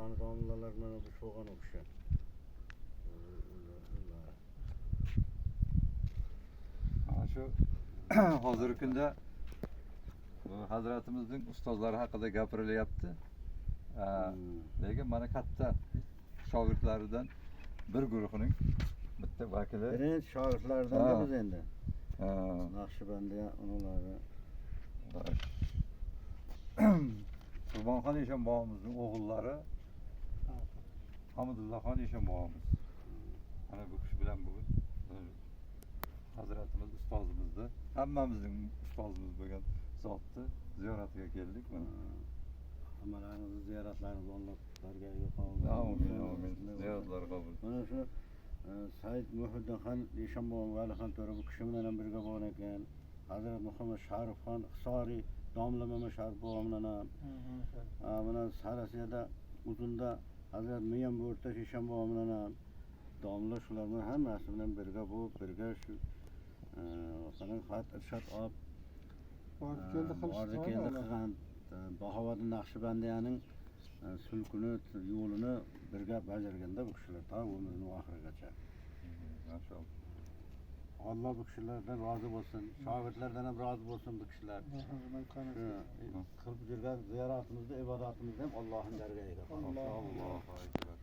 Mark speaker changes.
Speaker 1: Haqqoni domlalar mana bu bo'lgan u kishi. Ular.
Speaker 2: Mana shu hozirgi kunda bu hazratimizning ustozlari haqida gapirilyapti. Lekin mana katta shogirdlaridan bir guruhining bitta vakili.
Speaker 1: Birinchi shogirdlardan biz endi. Naqshbandiya unulari.
Speaker 2: Qurbonxon eshon bobomizning o'g'illari Hamidullaxon eshon bobomiz. Mana bu kishi bilan bugun hazratimiz ustozimizni, hammamizning ustozimiz bo'lgan zotni ziyoratiga keldik mana.
Speaker 1: Hammalarimizni ziyoratlarimizni Alloh dargohiga qabul
Speaker 2: Amin,
Speaker 1: qilsin.
Speaker 2: Amin. Ziyoratlar qabul.
Speaker 1: Mana shu Said Muhiddinxon Eshon bobom Valixon to'ra bu kishi bilan ham birga bo'lgan ekan. Hazrat Muhammad Sharifxon Hisoriy domla Mama Sharif bobom bilan ham. Ha, mana Sarasiyada Uzunda Hazrat Miyan Bo'rtash Eshon bobom bilan ham domla shular bilan hammasi bilan birga bo'lib, birga shu qanaqa xat irshod olib
Speaker 3: Bordi keldi
Speaker 1: bordi
Speaker 3: qilishdi.
Speaker 1: Keldi qilgan Bahovuddin Naqshbandiyaning sulkini, yo'lini birga bajarganda bu kishilar to umrining oxirigacha.
Speaker 2: Mashalloh.
Speaker 1: Alloh bu kishilardan rozi bo'lsin, shogirdlardan ham rozi bo'lsin bu kishilar. Shu qilib yurgan ziyoratimizda, ibodatimizni ham Allohning dargohiga qabul.
Speaker 3: Alloh.
Speaker 2: Allohu akbar.